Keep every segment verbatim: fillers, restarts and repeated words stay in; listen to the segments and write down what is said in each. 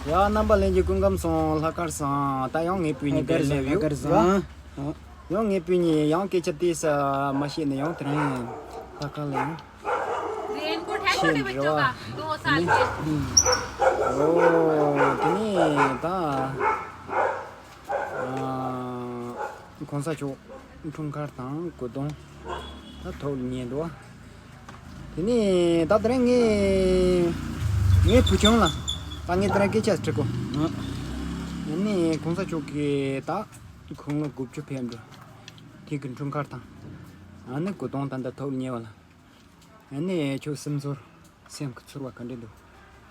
ཡ། རྣམ་པ་ལྷན་རྒྱས་སྐུ་ཁམས་བཟང་། ལྷག་དཀར་བཟང་། ད་ཡང་ངའི་བུ་གཉིས་ཀྱི་ལེབ་ཡོད། ལྷག་དཀར་བཟང་། ཡང་ངའི་བུ་གཉིས་ཡང་སྐད་ཆ་ཏིས་མ་བཤད་ནས་ཡང་དེ་རིང་ལྷག་དཀར་ལ་ཡང་། रेनकोट है छोटे बच्चों का, दो साल के। ཨོ། དེ་ནས་ད། ཨ། གོང་ས་མཆོག་འཁྲུངས་སྐར་དང་སྐུ་གདུང་ད་ཐོག་ལ་ཉན་འདུག་དེ་ནས་ད་དེ་རིང་ངས་ངའི་བུ་ཆུང་ལ་ད་ངས་དེ་རིང་སྐད་ཆ་དྲི་གོ། ཨ་ནི་གོང་ས་མཆོག་གིས་ད་དགུང་ལོ་དགུ་བཅུ་ཕེབས་འགྲོ་དེ་གི་འཁྲུངས་སྐར་དང་ཨ་ནི་སྐུ་གདུང་ད་ད་ཐོག་ལ་ཉན་པ་ལ། ཨ་ནི་ཁྱོད་སེམས་ཚོར་སེམས་ཀྱི་ཚོར་བ་ག་འདྲ་འདུག་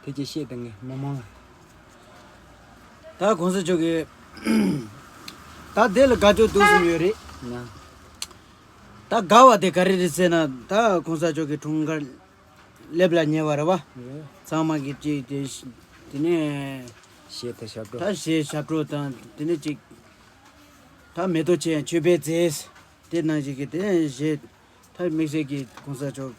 དེ་ཅིག་བཤད་དང་ངས་མི་མང་ལ། ད་གོང་ས་མཆོག་གིས་ད་དེ་ལ་དགའ་སྐྱོ་དུས་གསུམ་ཡོད་རེད། ན། ད་དགའ་བ་དེ་ག་རེ་རེད་ཟེར་ན། ད་གོང་ས་མཆོག་གི་འཁྲུངས་སྐར་ལེབ་ལ་ཉེ་བ་རེད་བ། རེད། ཚང་མ་གི་ཅིག་དེ་དེ་ནས་གཞས་དང་ཞབས་བྲོ། ད་གཞས་ཞབས་བྲོ་དང་དེ་ནས་ཅིག་ད་མེ་ཏོག་ཆེ་ཡང་མཆོད་པའི་རྫས་དེ་ནང་བཞིན་གི་དེ་གཞས། ད་དམིགས་བསལ་གྱི་གོང་ས་མཆོག་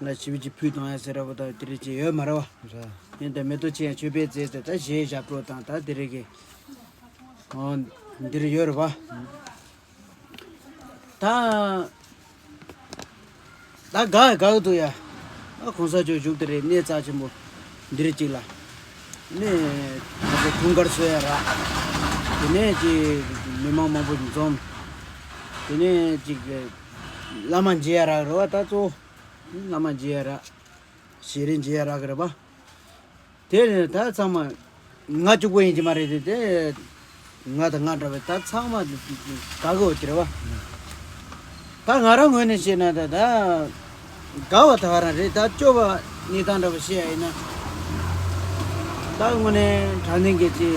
ལ་ཞི་བའི་ཅིག་ཕུལ་དང་ཡ་ཟེར་ར་བོ་ད་དེ་རིགས་ཅིག་ཡོད་མ་རེད་བ། རེད། ཡིན་ད་མེ་ཏོག་ཆེ་ཡང་མཆོད་པའི་རྫས་དེ་ད་གཞས་ཞབས་བྲོ་དང་ད་དེ་རིགས་ཀྱི་ཨོ་འདིར་ཡོད་རེད་བ། ད་ད་དགའ་དགའ་གི་འདུག་ཡ། ཨ་གོང་ས་མཆོག་བཞུགས་དེ་རེད། གནས་རྩ་ཆེན་པོ་འདིར་ཅིག་ལ་ནས་ང་ཚོ་འཁྲུངས་སྐར་གསོལ་ཡ་རག་དེ་ནས་ཅིག་མི་མང་མང་པོ་འཛོམས། དེ་ནས་ཅིག་བླ་མ་མཇལ་ཡ་རག་རེད་བ། ད་གཙོ་བོ་བླ་མ་མཇལ་ཡ་རག་ཞལ་རས་མཇལ་ཡ་རག་གི་རེད་བ། དེ་ནས་ད་ཚང་མ་ང་གཅིག་པོ་ཡིན་གྱི་མ་རེད་དེ། དེ་ང་དང་ང་འདྲ་བའི་ད་ཚང་མ་དགའ་གི་ཡོད་ཀྱི་རེད་བ། ད་ང་རང་ངོས་ནས་བཤད་ན་ད་ད་དགའ་བ་ད་ག་རང་རེད། ད་སྐྱོ་བ་གནས་སྟངས་འདྲ་བ་བཤད་ཡ་ཡིན་ན། ད་དངོས་གནས་དྲང་གནས་གལ་ཆེ།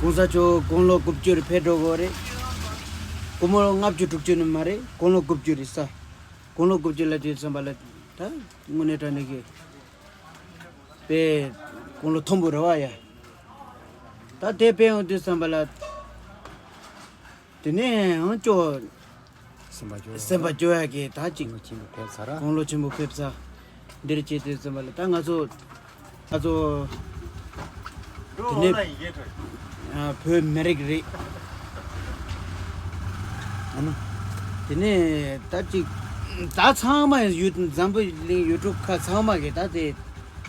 གོང་ས་མཆོག་དགུང་ལོ་དགུ་བཅུ་རེ་ཕེབས་འགྲོ་གི་རེད། སྒོར་མོ་ལྔ་བཅུ་དྲུག་ཅུ་ནི་མ་རེད། དགུང་ལོ་དགུ་བཅུ་རེད་ས། དགུང་ལོ་དགུ་བཅུ་ལ་དུས་ཙམ་པ་ལ་ད་དངོས་གནས་དྲང་གནས་ཀྱི་དཔེ་དགུང་ལོ་མཐོན་པོ་རེད་བ་ཡ། ད་དེ་དཔེ་ཡོང་དུས་ཙམ་པ་ལ་དེ་ནས་ཡང་སྐྱོ་སེམས་པ་སྐྱོ་སེམས་པ་སྐྱོ་ཡ་གི་ད་ཅིག་དགུང་ལོ་ཆེན་པོ་ཕེབས་ས་ར། དགུང་ལོ་ཆེན་པོ་ཕེབས་ས་འདིར་བྱེད་དུས་ཙམ་པ་ལ་ད་ང་ཚོ་ང་ཚོ་དེ་ནས་ཨ་བོད་མི་རིགས་རེད། ཨ་ནི་དེ་ནས་ད་ཅིག་ད་ཚང་མ་ཡུ་འཛམ་བུ་གླིང་ཡུལ་གྲུ་ཁག་ཚང་མ་གི་ད་དེ་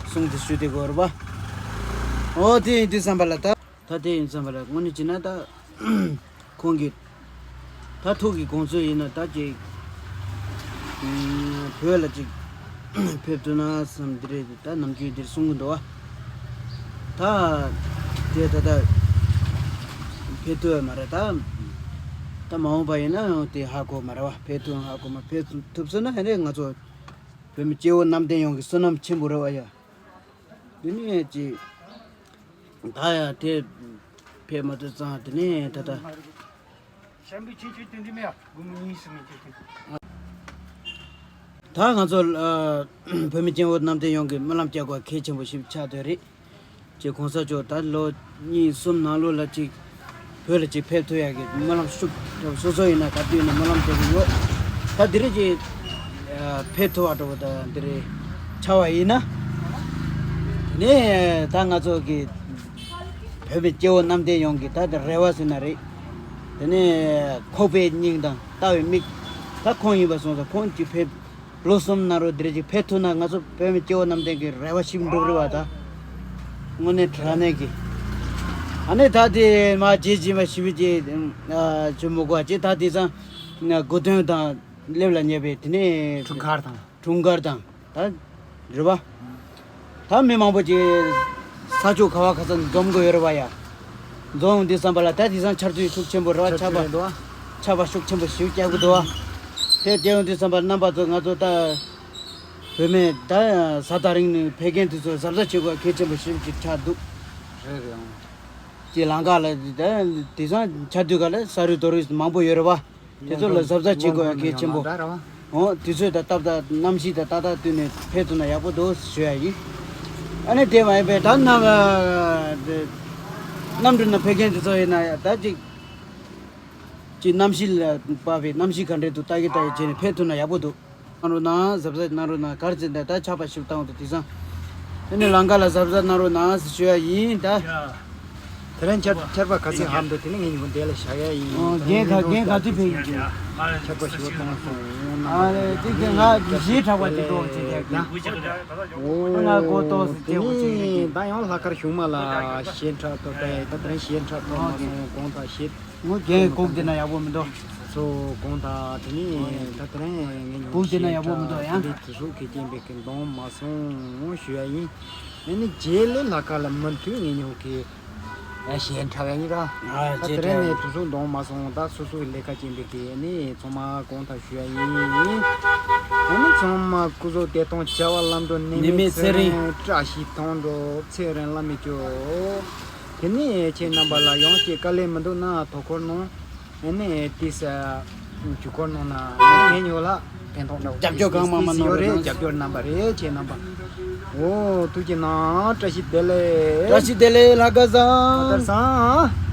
གསུང་དེ་ཞུ་དེ་དགོས་རེད་པ། ཨོ་དེ་ཡིན་དུས་ཙམ་པ་ལ་ད་ད་དེ་ཡིན་ཙམ་པ་ལ་དངོས་གནས་བྱས་ན་ད། ཁོང་གི་ད་ཐུགས་ཀྱི་དགོངས་ཚུལ་ཡིན་ན་ད་ཅིག་བོད་ལ་ཅིག་ཕེབས་ཐུབ་ན་བསམ་འདི་རེད། ད་ནམ་རྒྱུན་འདིར་གསུང་གི་འདུག་བ། ད་དེ་ད་ད་ཕེབས་ཐུབ་ཡ་མ་རེད། ད་ད་མ་འོངས་པ་ཡིན་ན་ཡང་དེ་ཧ་གོ་མ་རེད་བ། ཕེབས་ཐུབ་ཧ་གོ་མ་ཕེབས་ཐུབ་སོང་ན་ཧ་རེ་ང་ཚོ་བོད་མི་སྐྱེ་བོ་གནམ་བསྟན་ཡོངས་ཀྱི་བསོད་ནམས་ཆེན་པོ་རེད་བ་ཡ། འདི་ནས་ཅིག་ད་ཡང་དེ་ཕེབས་མ་ཐུབ་ཙང་དེ་ནས་ད་ལྟ། ཞབས་འདྲེན་ཆེན་ཆེན་དེ་འདི་མེད་ཨ། དགོང་མོ་གཉིས་སུ་མི་ཁྱེད་ཀྱིས། ད་ང་ཚོ་ཨ་བོད་མི་སྐྱེ་བོ་གནམ་བསྟན་ཡོངས་ཀྱི་སྨོན་ལམ་རྒྱག་དགོས་གལ་ཆེན་པོ་ཞིག་ཆགས་བསྡད་རེད། ཅེས་གོང་ས་མཆོག་ད་ལོ་གཉིས་གསུམ་ནང་ལོགས་ལ་ཅིག་བོད་ལ་ཅིག་ཕེབས་ཐུབ་ཡག་གི་སྨོན་ལམ་ཤུགས་སོ་སོ་ཡིན་ན་ག་དུས་ཡིན་ན་སྨོན་ལམ་རྒྱག་གི་ཡོད། ད་འདི་རེད་ཅིག་ཕེབས་ཐུབ་པ་འདྲ་བོ་ད་འདི་རེད་ཆགས་པ་ཡིན་ན། དེ་ནས་ད་ང་ཚོ་གི་བོད་པའི་སྐྱེ་བོ་གནམ་བསྟན་ཡོངས་ཀྱི་ད་ལྟ་རེ་བ་ཟེར་ན་རེད། དེ་ནས་ཁོག་པའི་སྙིང་དང་ལྟ་བའི་མིག་ད་ཁོང་ཡིན་པ་སོང་ཙང་ཁོང་གཅིག་ཕེབས་ལོ་གསུམ་ནང་རོ་འདིར་གཅིག་ཕེབས་ཐུབ་ན་ང་ཚོ་བོད་མི་སྐྱེ་བོ་གནམ་བསྟན་གྱི་རེ་བ་ཞིག་འགྲུབ་རེད་བ་ད། དངོས་གནས་དྲང་གནས་ཀྱི། ཨ་ནི་ད་དེ་མ་བརྗེད་ཀྱིན་པ་ཞིག་བྱེད་ཀྱི་ཞུ་མི་དགོས་ཅེས་ད་དེ་ཚང་གོ་དོན་དང་སླེབས་ལ་ཉེ་བའི་དེ་ནས་འཁྲུངས་སྐར་དང་། འཁྲུངས་སྐར་དང་ད་རེད་བ། ད་མི་མང་པོ་ཅིག་ས་ཕྱོགས་ག་བ་ག་ས་འཛོམས་དགོས་ཡོད་རེད་བ་ཡ། འཛོམས་འདི་བསམ་པ་ལ་ད་དེང་སང་ཆར་ཆུ་ཤུགས་ཆེན་པོ་རེད་བ། ཆར་ཆར་པ་ཆུ་རེད་འདུག་བ། ཆར་པ་ཤུགས་ཆེན་པོ་ཞིག་རྒྱག་གི་འདུག་བ། དེ་རྒྱག་ཡོང་དུས་བསམ་པ་རྣམ་པ་ཚོ་ང་ཚོ་ད་བོད་མི་ད་གཟའ་ཟླ་རིང་ནས་ཕེབས་མཁན་དེ་ཚོ་གཟབ་གཟབ་བྱེད་དགོས་གལ་ཆེན་པོ་ཞིག་ཅིག་ཆགས་འདུག་རེད་རེད་ཨང་། ཅིག་ལམ་ཁ་ལ་ད་དེང་སང་ཆར་དུས་ག་ལ་ས་རུད་རྡོ་རུད་མང་པོ་ཡོད་རེད་བ། དེ་ཚོ་ལ་གཟབ་གཟབ་བྱེད་དགོས་ཡ་གལ་ཆེན་པོ། འོ་དུས་ཚོད་དང་སྟབས་དང་གནམ་གཤིས་དང་ཏག་ཏག་བསྟུན་ནས་ཕེབས་ཐུབ་ན་ཡག་པོ་འདུག་ཞུ་ཡ་ཡིན། ཨ་ནི་དེ་མ་ཡིན་པའི་ད་གནམ་གནམ་གྲུ་ནང་ཕེབས་མཁན་དེ་ཚོ་ཡིན་ན་ཡ་ད་ཅིག་ཅིག་གནམ་གཤིས་ལ་དཔག་པའི་གནམ་གཤིས་ག་འདྲས་འདུག་ལྟ་གི་ལྟ་གི་བྱས་ནས་ཕེབས་ཐུབ་ན་ཡག་པོ་འདུག་གནང་རོགས་གནང་། གཟབ་གཟབ་གནང་རོགས་གནང་། ག་རེ་ཟེར་ན་ད་ཆར་པ་ཞིག་བཏང་འོང་དུས་དེང་སང་ ཨ་ནི་ལམ་ཁ་ལ་གཟབ་གཟབ་གནང་རོགས་གནང་ཟེར་ཞུ་ཡ་ཡིན་ད། དེ་རིང་ཆར་ཆར་པ་ག་ཚོད་ཧམ་འདུག་དེ་ནི་ངས་ཉིན་གུང་འདི་ལ་བཞག་ཡ་ཡིན། ཨོ། རྒན་ག་རྒན་ག་དུས་ཕེབས་ཡིན་གྱི། ཆར་པ་ཞུ་བ་གཏོང་སོང་ན། ཨ་རེ་ཅིག་དེ་ང་གཞས་འཁྲབ་པ་དེ་འགྲོ་ཅིག་རྒྱག་གི། ཨོ། ང་གོ་ཏོག་ཙམ་དེ་སྐྱེ་བོ་ཅིག་ནི་ཡིན། ད་ཡང་ལྷག་དཀར་གཞུང་མ་ལ་གཞས་འཁྲབ་ཐུབ་པས་ད་དེ་རིང་གཞས་འཁྲབ་ཐུབ་མ་སོང་། དགོངས་དག་བཞེས། ངོ་རྒན་གུག་དེ་ན་ཡག་པོ་མི་འདུག་ཚོ་དགོངས་དག་དེ་ནི་ད་དེ་རིང་ངས་ཉོ་གུག་དེ་ན་ཡག་པོ་མི་འདུག་ཡང་། དེ་འདྲའི་དུས་སུ་ཁེ་ཀྱེན་པའི་གི་འདོང་མ་སོང་ཞུ་ཡ་ཡིན། ཨ་ནི་རྗེས་ལས་ལྷག་དཀར་ལ་མུ་མཐུད་ངས་ཉོ་གི་གཞས་འཁྲབ་ཡ་ཡིན་ར། ད་དེ་རིང་ནས་དུས་སུ་འདོང་མ་སོང་། ད་སོ་སོའི་ལས་ཀ་ཅན་པའི་གི་ཨ་ནི་ཚང་མ་དགོངས་དག་ཞུ་ཡ་ཡིན། ཨ་ནི་ཚང་མ་སྐུ་གཟུགས་བདེ་ཐང་། བྱ་བ་ལམ་འགྲོ། ནད་མེད་ཚེ་རིང་། བཀྲ་ཤིས་ཐང་འགྲོ། ཚེ་རིང་ལ་མི་སྐྱོ། དེ་ནས་ཁྱེད་རྣམ་པ་ལ་ཡང་ཅིག་དཀའ་ལས་མི་འདུག་ན་དོ་ཁུར་གནང་། ཨ་ནི་ཏིས་ཨ་ཇུས་འགོད་གནང་ན་ངས་ཉོ་ལ་ཕན་ཐོགས་འདྲ་བོ་རྒྱབ་སྐྱོར་གང་མང་མང་ཏིས་ཡོད་རེད། གནང་རོགས་གནང་། རྒྱབ་སྐྱོར་རྣམ་པ་རེད་ཁྱེད་རྣམ་པ། ཨོ་ཐུགས་རྗེ་གནང་། བཀྲ་ཤིས་བདེ་ལེགས། བཀྲ་ཤིས་བདེ་ལེགས། ལྷག་དཀར་བཟང་། ལྷག་དཀར་བཟང་།